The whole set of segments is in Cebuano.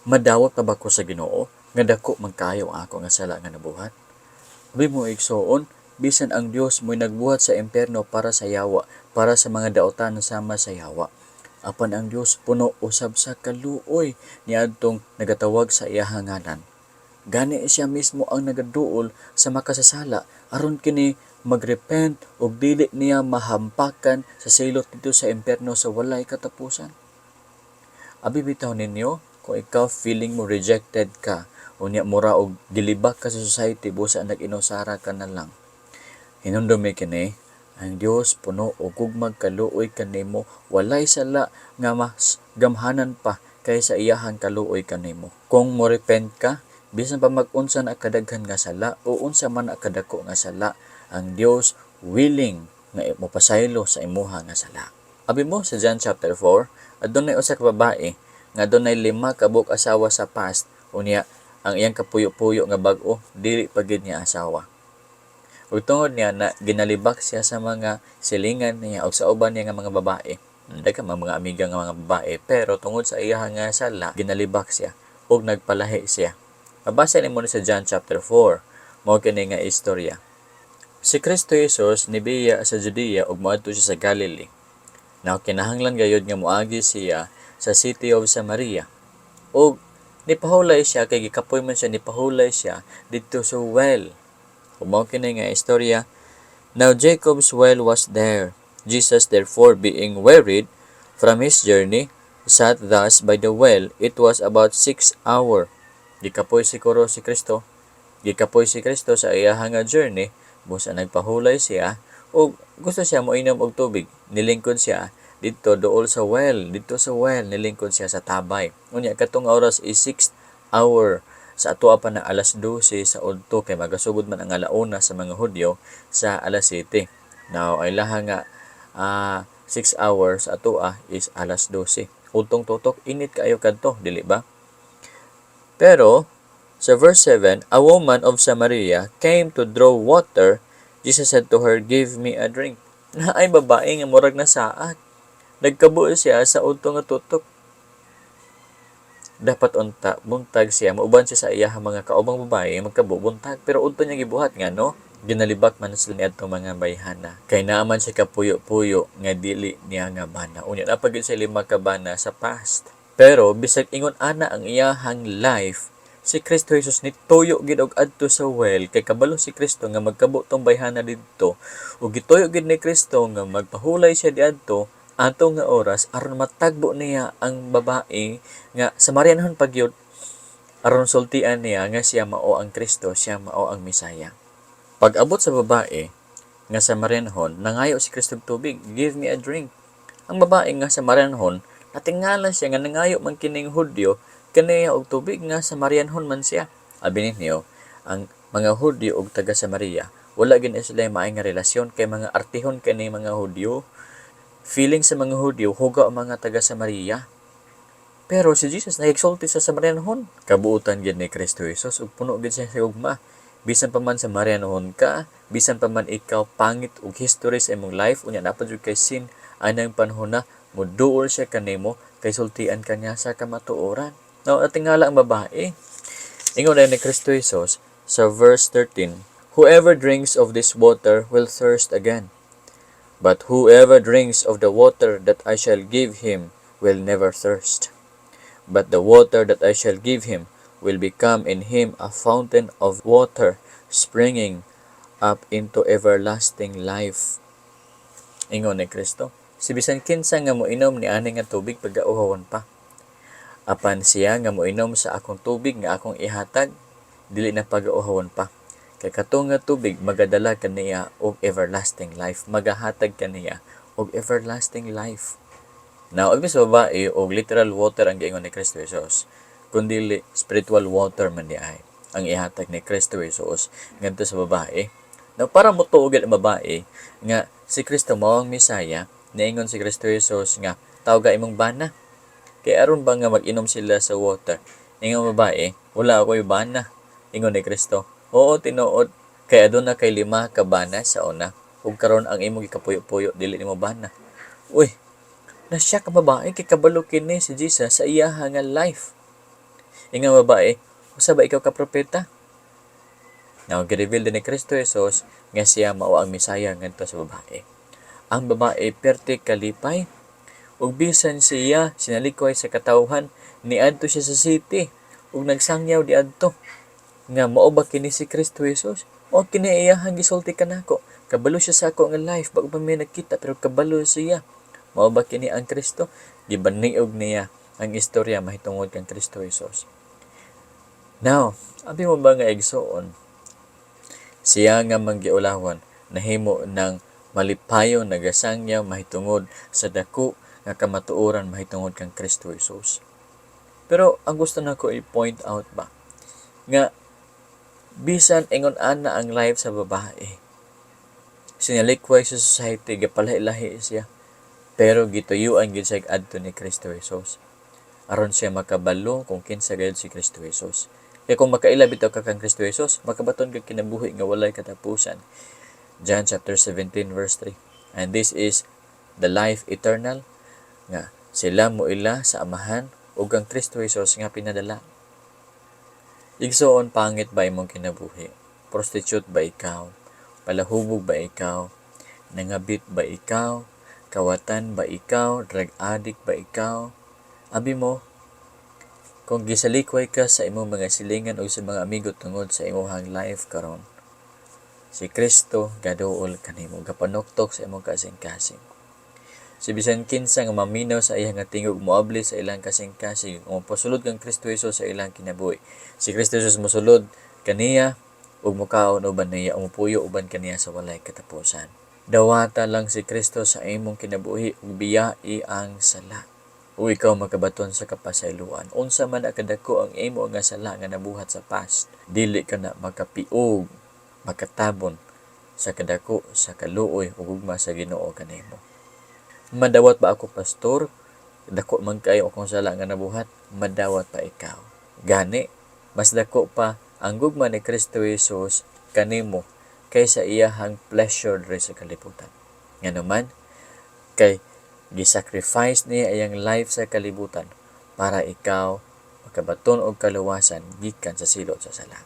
Madawat pa ba ko sa Ginoo nga dako man kaayo ang ako nga sala nga nabuhat? Abi mo, igsoon, bisan ang Dios mo'y nagbuhat sa impierno para sa yawa, para sa mga daotan sama sa yawa. Apan ang Dios puno usab sa kaluoy niadtong nagatawag sa iyahang ngalan. Gani siya mismo ang nagaduol sa makasasala aron kini magrepent ug dili niya mahampakan sa silot didto sa impierno sa walay katapusan. Abi bitaw ninyo, kung ikaw feeling mo rejected ka, unya mura og gilibak ka sa society, busa nag-inusara ka na lang. Hinumdumi kini, ang Dios puno og gugmag kaluoy kanimo, walay sala nga mas gamhanan pa kaysa iyahang kaluoy kanimo. Kung mo repent ka, bisan pa mag-unsa na kadaghan nga sala o unsa man na kadako nga sala, ang Dios willing nga mopasaylo sa imuha nga sala. Abi mo sa John chapter 4, adunay usa ka babae nga adunay lima ka buok asawa sa past, unya ang iyang kapuyo-puyo nga bag-o dili pa gid niya asawa. Ug tungod niya na ginalibak siya sa mga silingan niya og sa uban niya nga mga babae. Daghan man mga amiga nga mga babae, pero tungod sa iya nga sala ginalibak siya ug nagpalahi siya. Mabasa nimo ni sa John chapter 4. Mao kini nga istorya. Si Kristo Jesus nibiya sa Judea ug moadto siya sa Galilee. Now kinahanglan gayud nga moagi siya sa city of Samaria. Ug nipahulay siya kay gikapoy man siya, nipahulay siya didto sa well. Ug mao kini nga istorya. Now Jacob's well was there. Jesus, therefore, being wearied from his journey, sat thus by the well. It was about 6 hour. Gikapoy siguro si Kristo. Gikapoy si Kristo sa iyahang nga journey. Busa nagpahulay siya ug gusto siya moinom og tubig. Nilingkod siya didto duol sa well, didto sa well nilingkod siya sa tabay. Unya katong oras is 6 hour sa atoa pa na alas 12 sa udto kay magasugod man ang alauna sa mga Hudyo sa alas 7. Now ay laha nga 6 hours sa atoa is alas 12. Udtong tutok, init kaayo kadto, dili ba? Pero sa verse 7, a woman of Samaria came to draw water. Jesus said to her, "Give me a drink." Naay babae nga murag nasaad. Nagkabo siya sa udto nga tutok. Dapat unta buntag siya, mauban siya sa iyahang mga kaubang babae magkabo buntag, pero udto niya gibuhat nga no ginalibak man sila niadtong mga bayhana kay naa man siya kapuyo-puyo nga dili niya nga bana. Unya naa pa gyud siya lima ka bana sa past, pero bisag ingon ana ang iyahang life, si Kristo Jesus nituyo gid og adto sa well kay kabalo si Kristo nga magkabo tong bayhana didto, ug gituyo gid ni Kristo nga magpahulay siya diadto ato nga oras aron matagbo niya ang babae nga Samarianhon pa gyud, aron sultian niya nga siya mao ang Kristo, siya mao ang Mesaya. Pag abot sa babae nga Samarianhon, nangayo si Kristo og tubig, "Give me a drink." Ang babae nga Samarianhon, natingala siya nga nangayo man kining Hudyo kaniya og tubig nga Samarianhon man siya. Abi ninyo, ang mga Hudyo og taga Samaria, wala gid sila maay nga relasyon kay mga artihon kani mga Hudyo. Feeling sa mga Hudyo, hugaw ang mga taga Samaria. Pero si Jesus nagsulti sa Samarianhon. Kabuutan gid ni Kristo Jesus ug puno gid siya sa gugma. Bisan pa man Samarianhon ka, bisan pa man ikaw pangit og history sa imong life, unya naa pa jud kay sin anang panahon na, muduol siya kanimo kay sultian ka niya sa kamatuoran. Now, natingala ang babae. Ingon ni Kristo Jesus sa verse 13, "Whoever drinks of this water will thirst again. But whoever drinks of the water that I shall give him will never thirst. But the water that I shall give him will become in him a fountain of water springing up into everlasting life." Ingon ni Kristo, si bisan kinsa nga moinom ni ani nga tubig pagauhawon pa. Apan siya nga moinom sa akong tubig nga akong ihatag, dili na pagauhawon pa. Kay kato nga tubig magadala kaniya og everlasting life, magahatag kaniya og everlasting life. Now, imbes sa babae og literal water ang giingon ni Kristo Jesus, kundi spiritual water man di ay ang ihatag ni Kristo Jesus ngadto sa babae. Now, para motuo gid ang babae nga si Kristo mao ang Mesaya, niingon si Kristo Jesus nga tawga imong bana. Kay aron ba nga mag-inom sila sa water. Ingon ang babae, "Wala ako'y bana." Ingon ni Kristo, "Oo, tinuod, kay aduna kay lima ka bana sa una, ug karon ang imong gikapuyo-puyo dili nimo bana." Uy, na-shock ang babae kay kabalo kini si Jesus sa iyaha nga life. Ingon babae, "Usa ba ikaw ka propeta?" Now, gi-reveal din ni Kristo Jesus nga siya mao ang Mesaya ngadto sa babae. Ang babae perti kalipay ug bisan siya sinalikway sa katawhan, niadto siya sa city ug nagsangyaw diadto nga, "Mao ba kini si Kristo Jesus? Mao kini iyahang gisulti kanako. Kabalo siya sa ako nga life, bago pa mi nagkita pero kabalo siya. Mao ba kini ang Kristo?" Gibaniog niya ang istorya mahitungod kang Kristo Jesus. Now, abi mo ba nga igsuon, siya nga manggiulawan nahimo ng malipayon, nagasangyaw mahitungod sa dako nga kamatuoran mahitungod kang Kristo Jesus. Pero ang gusto nako i-point out ba nga bisan ingon ana ang life sa babae, sinalikway sa society, gapalahi-lahi siya, pero gituyuan gid siya adto ni Kristo Jesus aron siya makabalo kung kinsa gayud si Kristo Jesus. Kaya kung makaila bitaw ka kang Kristo Jesus, makabaton kag kinabuhi nga walay katapusan. John chapter 17 verse 3. "And this is the life eternal," nga sila mo ila sa Amahan ug ang Kristo Jesus nga pinadala. Igsoon, pangit ba imong kinabuhi? Prostitute ba ikaw? Palahubog ba ikaw? Nangabit ba ikaw? Kawatan ba ikaw? Drug addict ba ikaw? Abi mo, kung gisalikway ka sa imong mga silingan o sa mga amigo tungod sa imong life karon, si Kristo gaduol kanimo, gapanuktok sa imong kasing-kasing. Si bisan kinsa nga maminaw sa iyang nga tingog, moabli sa ilang kasing-kasing, ug mopasulod kang Kristo Jesus sa ilang kinabuhi. Si Kristo Jesus mosulod kaniya ug mukaon uban niya, ug mupuyo uban kaniya sa walay katapusan. Dawata lang si Kristo sa imong kinabuhi ug biyai ang sala. O ikaw makabaton sa kapasayloan. Unsa man kadako ang imo nga sala nga nabuhat sa past, dili ka na makapiog, makatabon sa kadako sa kaluoy ug gugma sa Ginoo kanimo. "Madawat ba ako, pastor? Dako man kayo akong sala nga nabuhat." Madawat pa ikaw. Gani, mas dako pa ang gugma ni Kristo Jesus kanimo kaysa iyahang pleasure diri sa kalibutan. Ngano man, kay gisacrifice niya iyang life sa kalibutan para ikaw makabaton og kaluwasan gikan sa silot sa sala.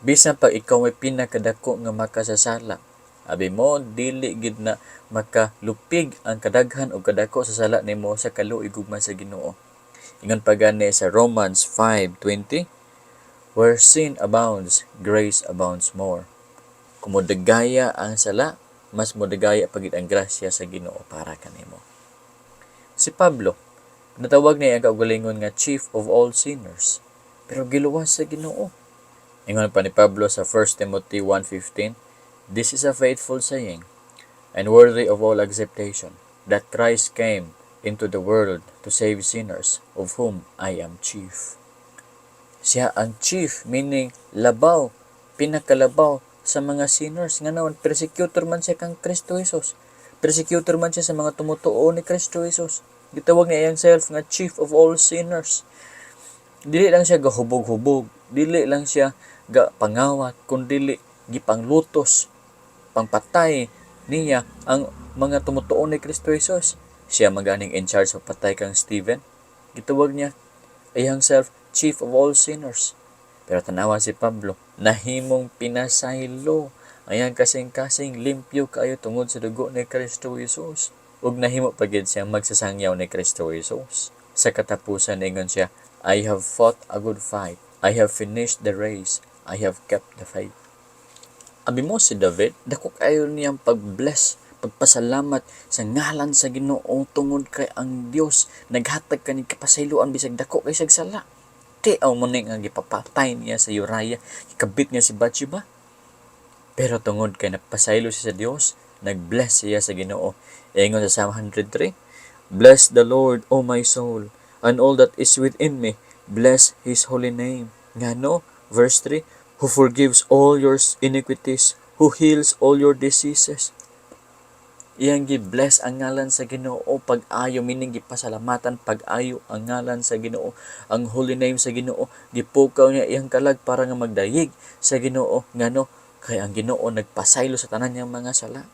Bisan pag ikaw may pinakadako nga makasasala, abi mo dili gid na makalupig ang kadaghan og kadako sa sala nimo sa kaluoy gugma sa Ginoo. Ingon pa gani sa Romans 5:20, "Where sin abounds, grace abounds more." Kung modagaya ang sala, mas modagaya pa gid ang grasya sa Ginoo para kanimo. Si Pablo, natawag niya ang kaugalingon nga chief of all sinners, pero giluwas sa Ginoo. Ingon pa ni Pablo sa 1 Timothy 1:15, "This is a faithful saying and worthy of all acceptation, that Christ came into the world to save sinners, of whom I am chief." Siya ang chief, meaning labaw, pinakalabaw sa mga sinners. Nga naman, persecutor man siya kang Kristo Jesus. Persecutor man siya sa mga tumutuo ni Kristo Jesus. Gitawag niya iyang self nga chief of all sinners. Dili lang siya gahubog-hubog, dili lang siya ga pangawat, kundi gipanglutos, pangpatay niya ang mga tumutuo ni Kristo Jesus. Siya maganing in charge sa patay kang Stephen. Gitawag niya iyang self chief of all sinners. Pero tanawa si Pablo, nahimong pinasaylo. Ayan kasing-kasing limpyo kaayo tungod sa dugo ni Kristo Jesus. Ug nahimo pa gid siya magsasangyaw ni Kristo Jesus. Sa katapusan ingon siya, "I have fought a good fight. I have finished the race. I have kept the faith." Abi mo si David, dako kayo niyang pag-bless, pagpasalamat sa ngalan sa Ginoo tungod kay ang Dios naghatag kani kapasayloan bisag dako kay siyag sala. Ti-aw mo ni nga gipapatay niya sa Uriah, gikabit niya si Bathsheba. Pero tungod kay napasaylo siya sa Dios, nag-bless siya sa Ginoo. Ingon sa Psalm 103, "Bless the Lord, O my soul, and all that is within me, bless His holy name." Ngano? Verse 3, "Who forgives all your iniquities, who heals all your diseases." Iyang gi-bless ang ngalan sa Ginoo pag-ayo, meaning gipasalamatan pag-ayo ang ngalan sa Ginoo, ang holy name sa Ginoo. Gipukaw niya iyang kalag para nga magdayig sa Ginoo. Ngano? Kay ang Ginoo nagpasaylo sa tanan niyang mga sala.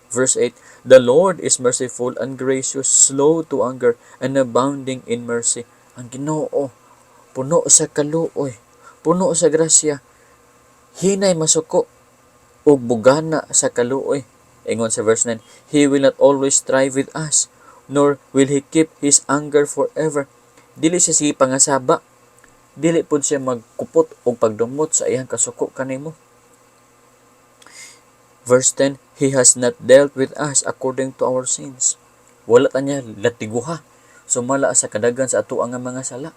Verse 8, "The Lord is merciful and gracious, slow to anger, and abounding in mercy." Ang Ginoo Puno sa kaluoy, puno sa grasya, hinay masuko ug bugana sa kaluoy. Ingon sa verse 9, "He will not always strive with us, nor will He keep His anger forever." Dili siya sige pangasaba. Dili pud siya magkupot og pagdumot sa iyang kasuko kanimo. Verse 10, "He has not dealt with us according to our sins." Wala ta niya latiguha sumala sa kadagan sa ato ang mga sala.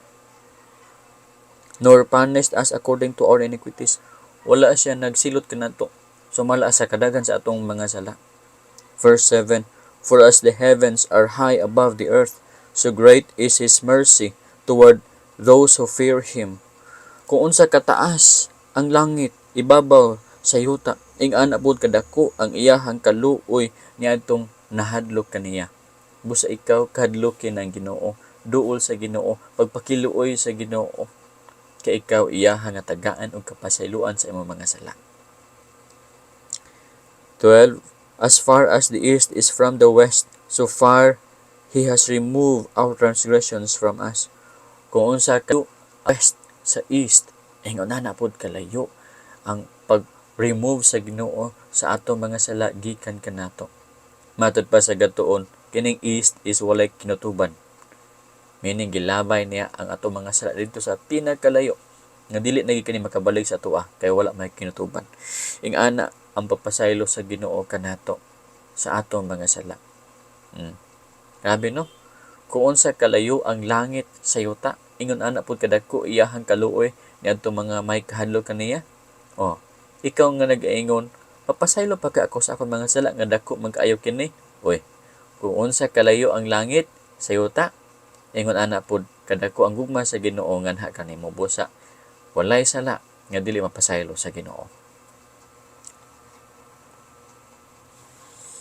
"Nor punished us according to our iniquities." Wala siya nagsilot kanato sumala sa kadagan sa atong mga sala. Verse 7, "For as the heavens are high above the earth, so great is His mercy toward those who fear Him." Kung unsa kataas ang langit ibabaw sa yuta, ing-ana pud kadako ang iyahang kaluoy niadtong nahadlok kaniya. Busa ikaw kahadlokin ang Ginoo, duol sa Ginoo, pagpakiluoy sa Ginoo, kay ikaw iyaha nga tagaan og kapasayloan sa imong mga sala. 12. "As far as the east is from the west, so far He has removed our transgressions from us." Kung unsa ka west sa east, ingon ana pod kalayo ang pag-remove sa Ginoo sa atong mga sala gikan kanato. Matod pa sa gatuon, kining east is walay kinutuban. Meaning gilabay niya ang atong mga sala didto sa pinakalayo nga dili na gyud kani makabalik sa atoa kay wala may kinutuban. Ing-ana ang pagpasaylo sa Ginoo kanato sa atong mga sala. Grabe, no? Kung unsa kalayo ang langit sa yuta, ingon ana pud kadako iyahang kaluoy niadtong mga may kahadlok kaniya. Oh, ikaw nga nag-aingon, "Papasaylo pa ka ako sa akong mga sala nga dako man kaayo kini." Uy, kung unsa kalayo ang langit sa yuta, ingon ana pud kadako ang gugma sa Ginoo nganha kanimo, busa walay sala nga dili mapasaylo sa Ginoo.